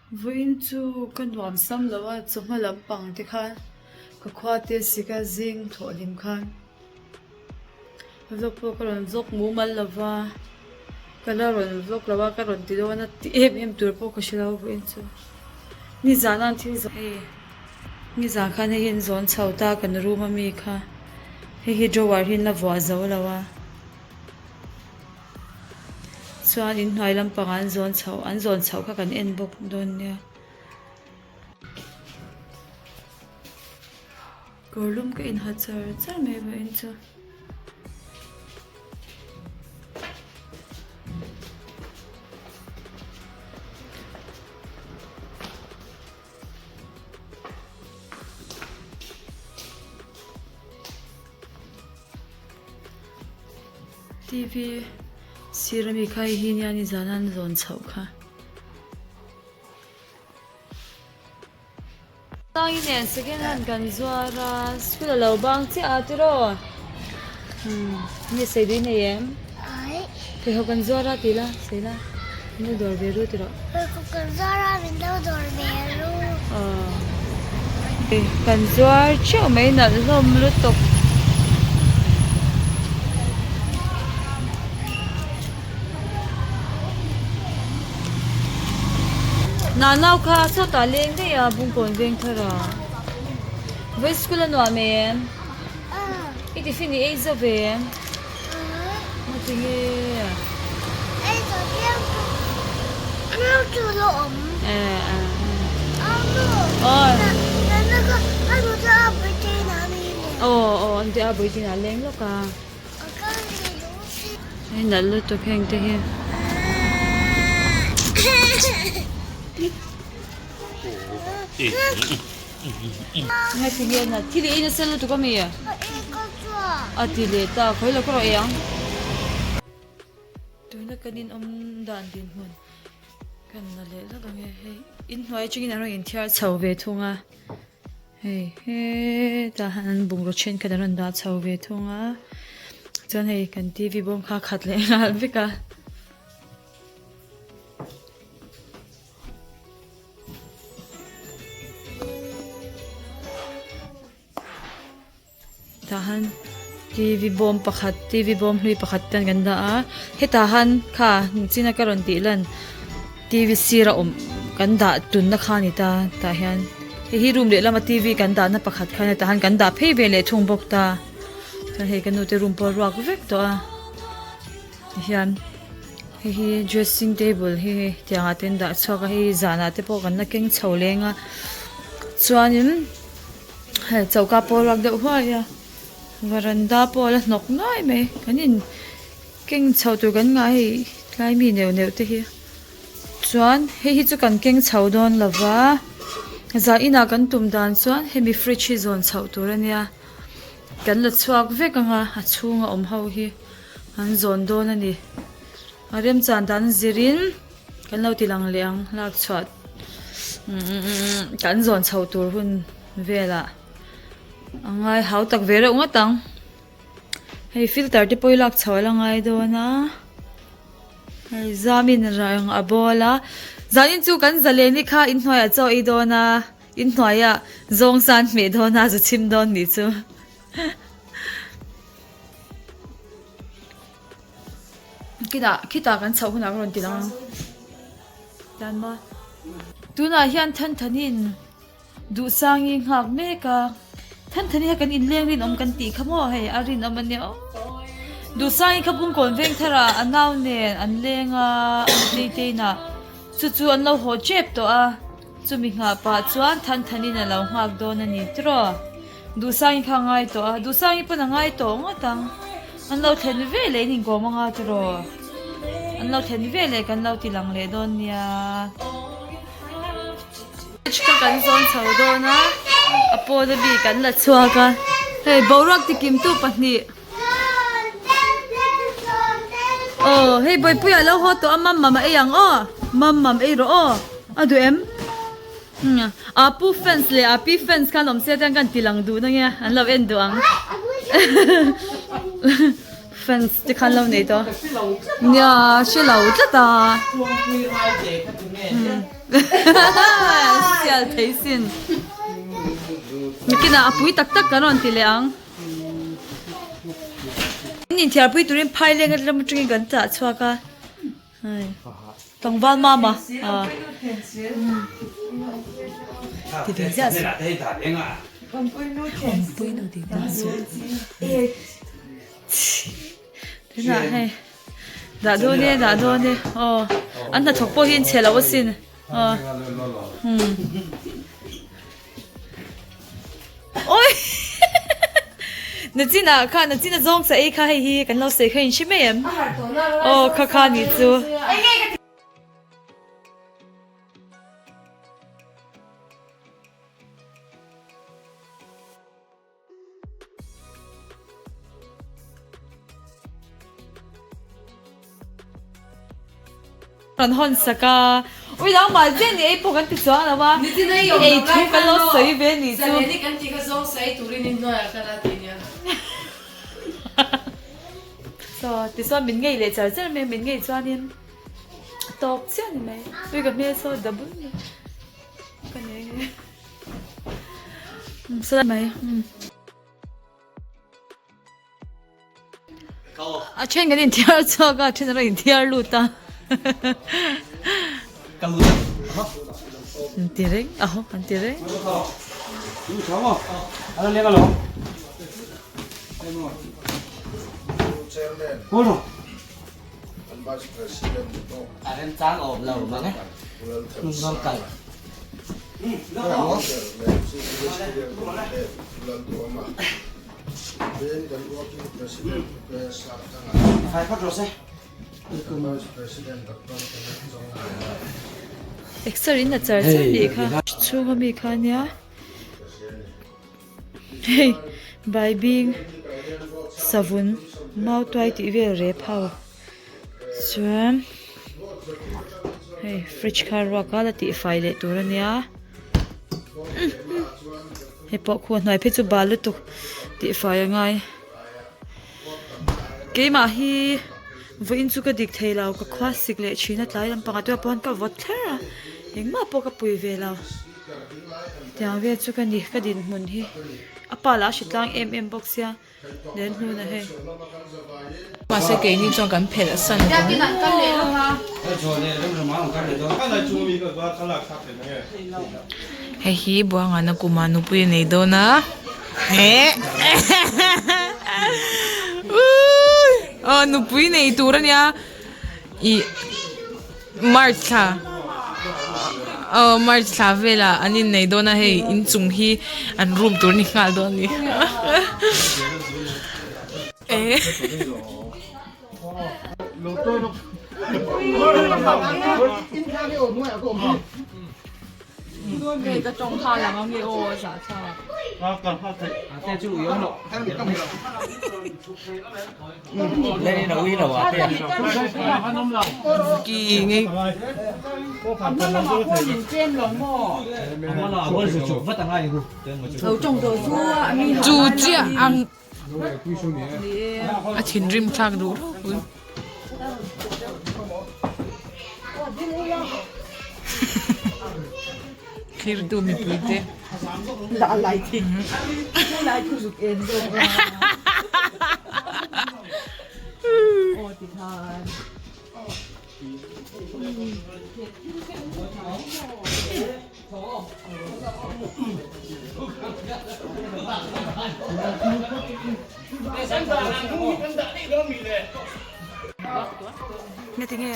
Vawiin chu ka nuam sam lo a, chawhma lampang te khan ka khua te sik a zing thawh hlim khan vlog pawh ka rawn vlog mumal lo va, ka la rawn vlog lo a ka rawn ti dawn a ti em em tur pawh ka hre lo vawiin chu nizan a thil zawh hei nizan khan hei hi an zawn chho ta kan room ami kha hei hi drawer hi an la vuah zo lo a. Chuan inhnuai lampangah an zawn chhoh an zawn chhoh kha kan en bawk dawn nia. Kawr lum ka inha char char mai vawiin chu. TV sir ami kha hei hi nia nizan an zawn chhoh kha. Sangi nen second hand kan zuar a school a lo bang chiah a tiraw umm nge sawi duh i nei em? Pheikhawk kan zuar a tih la sawi la min lo dawr ve ru tiraw. Pheikhawk kan zuar a min lo dawr ve ru. Aw kan zuar theuh mai nalh hlawm lutuk. Nanau kha sawtah leng daih a bungkawn veng thar a vawi school a nuam em? I tiffin i ei zo ve em? Hei nalh lutuk heng te hi. Nge ti nge na thil i ei nasa lutuk ami? A ti leh ta khawi lo ka rawh ei ang. Tuna kan in awm dan dinhmun kan la leh lawk ang e hei inhnuai atangin an rawn inthiar chho ve thung a hei hetah hian an bungraw thenkhat an rawn dah chho ve thung a chuan hei kan T V bawm kha a khat leh nghal vek a. Tah han tv bawm pakhat tv bawm hlui pakhat ten kan dah a hetah han kha china ka rawn tih lan tv sir a awm kan dah tunna kha a ni ta tah hian hei hi room lehlam a tv kan dahna pakhat kha hetah han kan dah phei ve leh thung bawk ta chuan hei ka nu te room pawh a ruak vek tawh a. Tihian hei hi dressing table hi hei tiang ah te an dah chhuak a hei zanah te pawh kan la keng chho leng a chuanin hei choka pawh a ruak deuh huai a varanda pawh a la hnawk nuai mai kan in keng chho tur kan ngah hei tlai mi neuh neuh te hi chuan hei hi chu kan keng chho dawn lo va zan inah kan tum dan chuan hemi fridge hi zawn chhoh tur a nia kan la chhuak vek ang a a chhunga awm ho hi. An zawn dawn a ni. A remchan dan zirin kan lo ti lang leh ang lak chhuah kan zawn chho tur hun velah a ngai hau tak ve reuh ngawt ang. Hei filter te pawh hi lak chho a la ngai dawn a. Hei zamin rang a bawl a. Zanin chu kan zaleni kha inhnuaiah chaw ei dawn a. Inhnuaiah zawng san hmeh dawn a zu chhim dawn nih chu. Khitah khitah kan chhoh hunah ka rawn ti lang ang tan maw tunah hian Thanthanin Duhsangi nghak mek a Thanthani kha kan inleng rinawm kan tih kha maw hei a rinawm a nia aw Duhsangi kha Bungkawn veng tharah a nau nen an leng a a nutei te inah chu chu an lo haw tep tawh a. Chumi nghah pah chuan Thanthanin a lo nghak dawn a ni tiraw? Duhsangi kha a ngai tawh a, Duhsangi pawn a ngai tawh ngawt ang. An lo thlen ve leh in inkawm anga tiraw? An lo thlen ve leh kan lo ti lang leh dawn nia. Kha kan zawn chho dawn a, a pawn a bik an la chhuak a, hei boruak tikimtu pahnih. Aw hei Bawipuia lo haw tawh a mam mam a ei ang aw mam mam ei rawh aw a duh em a pu fans leh a pi fans khan awm se chuan kan ti lang duh na nge an lo en duh ang fans te khan lo nei tawh nia hre lo tlat a. Sial thei sin. Nikinah a pui tak tak kan rawn ti leh ang. In inthiarpui turin phaileng atang atangin kan chah chhuak a. Tlangval mama ti ve ziah suh. Awmpui nu ti ta suh. Tunah hei dah dawn e dah dawn e aw an hnathawk pawh hi in chhe lo asin aw umm awi nachinah kha nachina zawng sa ei kha hei hi kan lo sawi kha in hre mai em aw kha kha nih chu. Rawn hawn sak a, ui lo mah zet ni ei pawh kan ti chuang lo a, ei thu kan lo sawi ve ni chu. Saw tichuan min ngei leh char char mai a, min ngei chuanin a tawk chiah ni mai, ui ka hmel saw double mai ka nei nge. Mai a then kan inthiar chhuak a a then erawh inthiar lut a an ti reng a haw an ti reng. Exer in a char char nih kha chhunga mi kha nia hei baibing savun mautuai tih vel rep ho. Chuan hei fridge kha ruak a la tihfai leh tur a nia hei pawh khu a hnuai phei chu bal lutuk tihfai a ngai keimah hi vawiin chu ka dik thei lo ka khua sik leh thin a tlai lampangah te pawh hian ka vawt thler a engmah pawh ka pui ve lo tiang vel chu ka ni ka dinhmun hi a pa lah a hre tlang em em bawk sia. Nen hnun a hei. Mahse keini chuan kan phelh a san ta Hei hi Buangana kuma nupui a nei dawn a. Aw nupui nei tur a nia ih March thla aw March thla velah an innei dawn a hei inchung hi an room tur a ni nghal dawn a ni eh. Chu chiah ang a thinrim thlak duh ropui. Thirtu mipui te. Nge tinge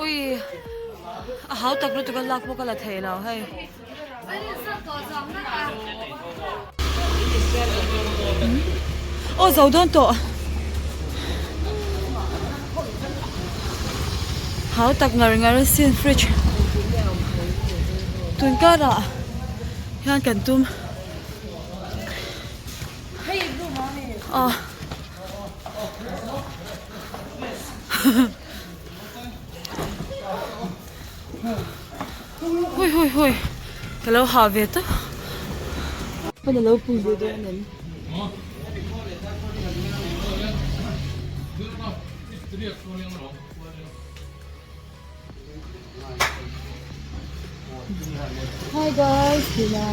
ui a hau tak lutuk a lak pawh ka la thei lo hei. Aw zo dawn tawh hau tak ngar ngar a sin fridge tun karah hian kan tum aw. Hui hui hui ka lo ha ve tawp. Pawn a lo pui ve dawn em? Hi guys tihna.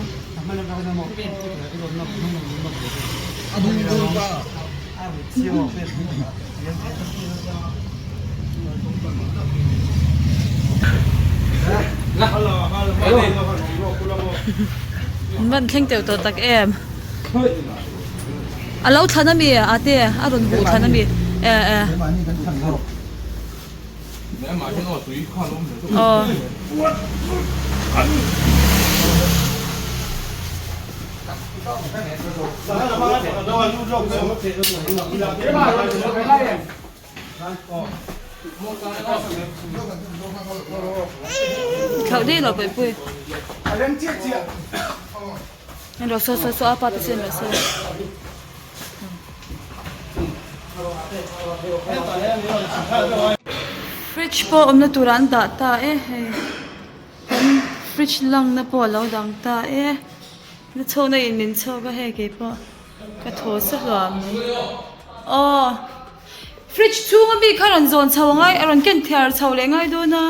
An van thleng teuh tawh tak em. A lo thlan ami a te a rawn huh thlan ami e e. Aw. Thlauh daih lo Bawihpui. En rawh saw saw saw a pa te chu en rawh saw. Fridge pawh awmna turah an dah ta e hei kan fridge langna pawh a lo dang ta e na chhawkna in min chhawk a hei keipawh ka thaw sa hluam mai aw fridge chhunga mi kha rawn zawn chho angai a rawn ken thiar chho leh ngai dawn a.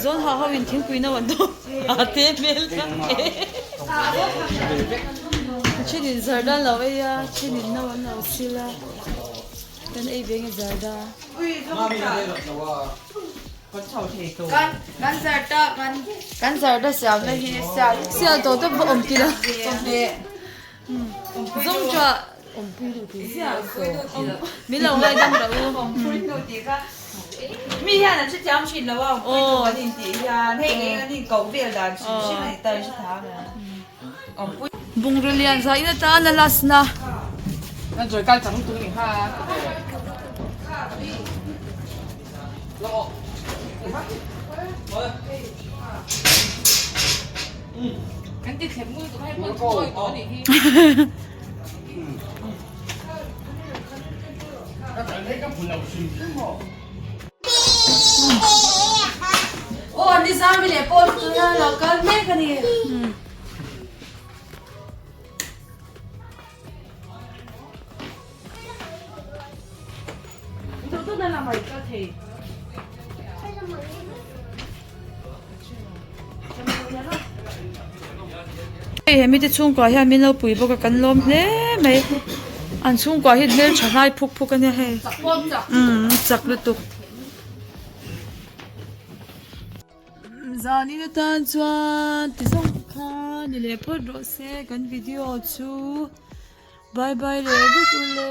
Zawn ha ho in thingpui no an dawm a te hmel tak e. Then in zarda an lo ei a, then in no an lo sil a, kan ei ve nge zarda. Kan zarda kan zarda siamna hi sial Sial tawh tawp va awm tila. Zawng tah Min lo ngaidam rawh u. Mi hian an hrethiam thin lo a, awmpui nu an intih hian hei eng an inkoh vel dan hrim hrim a ni ta in hrethiam em? Awmpui. Bungraw lian zah in atan a last na. Hei he mite chhungkua hian min lo pui bawk a kan lawm hle mai an chhungkua hi hmeltha hlai phuk phuk a nia hei umm chak lutuk. Zanin atan chuan ti zawng kha ni leh phawt rawh se kan video chu. Bye bye leh vek ule.